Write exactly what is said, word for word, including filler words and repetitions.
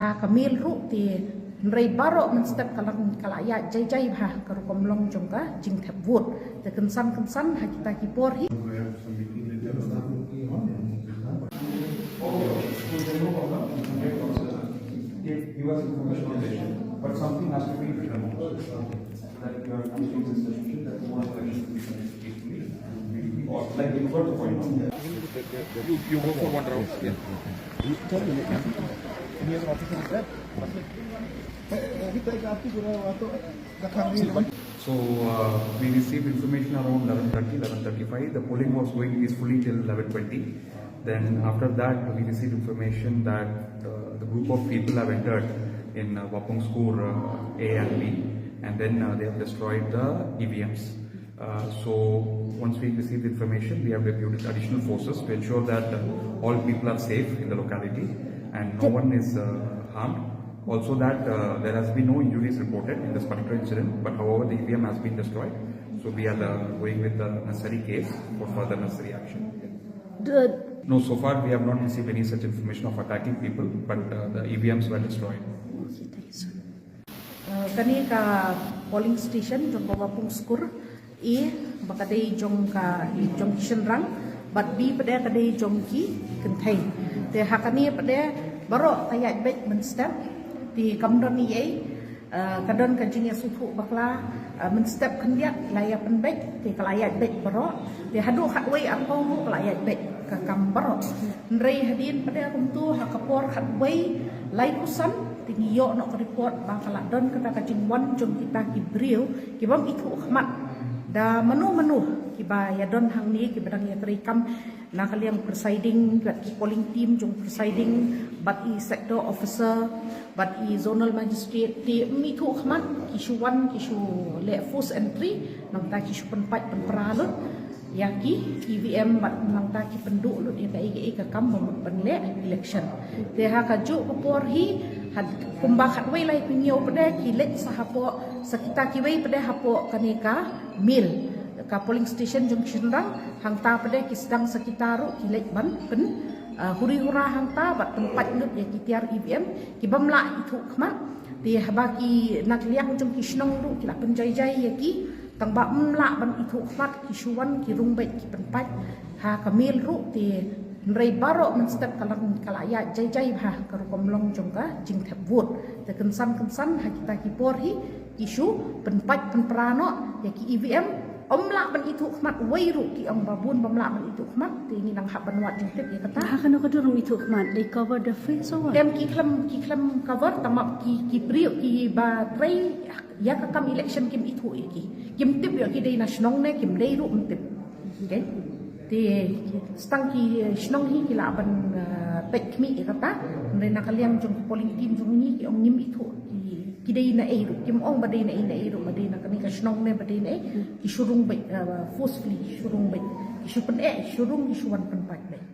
Ha ka mail ruh te hynrei baroh mynstep ka la, ka la ïaid jai jai bha ka rukom long jong ka jingthep vote. Te kynsan kynsan ha kita ki por hi. Give us information on this, but something has to be written also. That you are giving this suggestion that you want election to be conducted peacefully, or, like, you got the point. You, you go for one round. Yeah. So, uh, we received information around eleven thirty, eleven thirty-five. The polling was going peacefully till eleven twenty. Then after that, we received information that, uh, the group of people have entered in, uh, Wapung Skur, uh, A and B, and then, uh, they have destroyed the E V Ms. Uh, so once we received information, we have deputed additional forces to ensure that, uh, all people are safe in the locality and no one is, uh, harmed. Also that, uh, there has been no injuries reported in this particular incident, but however the E V M has been destroyed. So we are, uh, going with the necessary case for further necessary action. No, so far we have not received any such information of attacking people, but, uh, the E V Ms were destroyed. Uh, kane ka polling station jong ka Wapung Skur A ba ka dei jong ka, jong ki shynrang, bad B pat ka dei jong ki kynthei. Te ha kane pat baroh ka ïaid beit mynstep. Te kam don ei ei, uh, ka don ka jingïasngewthuh bakla, uh, mynstep khyndiat la ïa pynbeit, te ka la ïaid beit baroh. Te haduh khatwei arphew ruh ka la ïaid beit ka kam baroh. Hynrei hadien pat kumta ha ka por khatwei laiphew san te ngi ïoh noh ka report ba ka la don kata ka jingwan jong kita ki briew ki bym ithuh khmat da mano mano kiba ïadon hangne kiba dang ïatrei kam na ka liang presiding, bad ki polling team jong presiding, bad i sector officer, bad i zonal magistrate, te ym ithuh khmat ki shu wan ki shu leh forced entry, nangta ki shu pynpait pynpra lut ïa ki E V M bad nangta ki pynduh lut ïa kaei kaei ka kam ba mut ban leh election. Te ha kajuh ka por hi, ha kumba khatwei laiphew hynñiew pat ki leit sa hapoh, sa kita kiwei pat hapoh kane ka mill, ka polling station jong ki shynrang, hangta pat ki sdang sa kita ruh ki leit ban pyn, uh, huri hura hangta bad pynpait lut ïa ki tiar E V M ki bym lah ithuh khmat. Te haba ki na ka liang jong ki shnong ruh ki la pynjai jai ïa ki, tang ba ym lah ban ithuh khmat, ki shu wan ki rung beit ki pynpait. Ha ka mill ruh te hynrei baroh mynstep ka la, ka la ïaid jai jai bha ka rukom long jong ka jingthep vote. Te kynsan kynsan ha kita ki por hi ki shu pynpait pynpra noh ïa ki E V M, ym lah ban ithuh khmat, wei ruh ki ong ba bun bym lah ban ithuh khmat. Te ngi nang hap ban wad jingtip ïa kata. Ha kano ka dur ym ithuh khmat, they cover the face or what? Em, ki khlem, ki khlem cover, tang ba ki, ki briew kiba trei ïa ka kam election kim ithuh ïa ki. Kim tip ïa ki dei na shnong ne kim dei ruh ym tip. Okay. Te tang ki shnong hi ki lah ban, uh, peit khmih ïa kata. Hynrei na ka liang jong ki polling team jong ngi ki ong ngim ithuh ki, ki dei na ei ruh, kim ong ba dei na ei na ei ruh, ba dei na kane ka shnong ne ba dei na ei. Ki shu rung beit, uh, forcefully shu rung beit, ki shu pyneh, shu rung, ki shu wan pynpait beit.